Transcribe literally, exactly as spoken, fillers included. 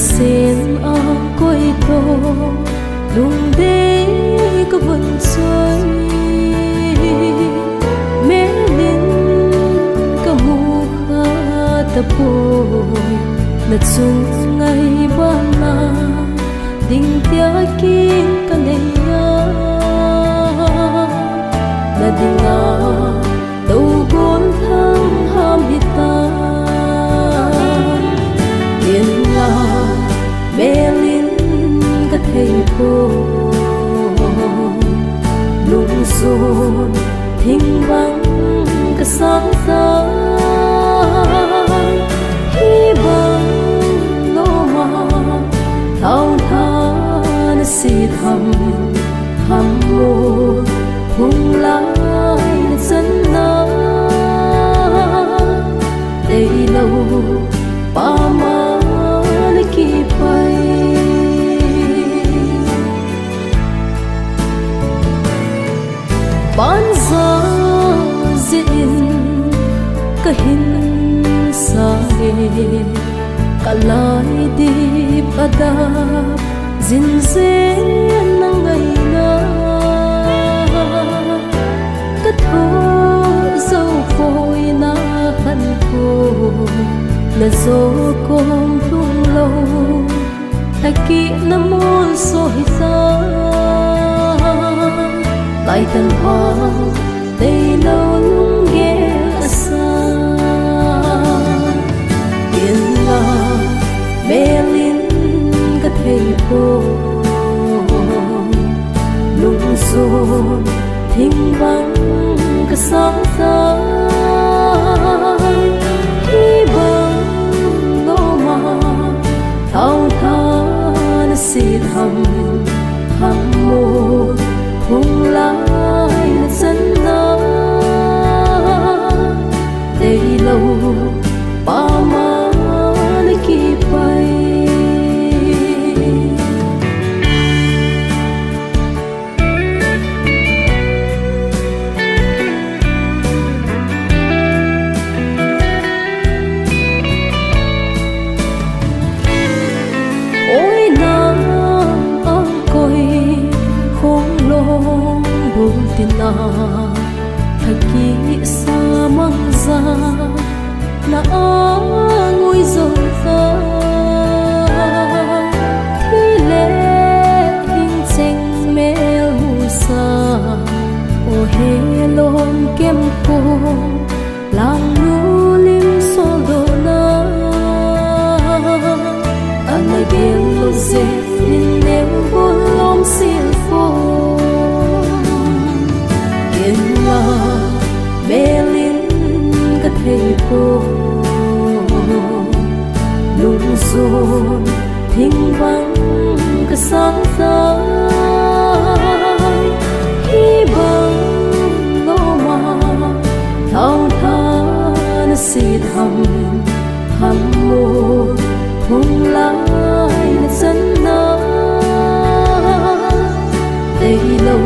Sen a koi to, lungdei ka vun soi. Melin ka mu kha tapoi, na chung ngai bana, ding tia kin ka nei a, na dinga to gon thang ham hita. Inla melin ka thei po, lungsun thing bang ka sang ta. Hi bang loma thao tha na si tham, tham mo hung lai na chan na. Tei lo, pa ma na ki pai. Pan za zin ka hin sa e, ka lai dip a dap, zin zen na ngai na. Ka tho zo poi na khan ko, na zo kom tung lo, thaki na mol so hi sa. Lai tan ha, tei lo lung gel a sa. Kin la, melin ka thei po, lungsun thing bang ka sang ta. Hi bang loma thao tha na si tham, tham mo hung lai na chan na. Tei lo, pa ma na ki pai. Oi na ang koi khong long bul tina, thaki sa mang za na angui zo ta. Thi le hing cheng mel hu sa, o he lom kem ko, lang nu lim so do na. Ana gel lo ze, nin neu bol lom sil fo. Ken la, melin ka thei po, lungsun thing bang ka sang ta. Hi bang loma thao tha na si tham, tham mo hung lai na chan na. Tei lo,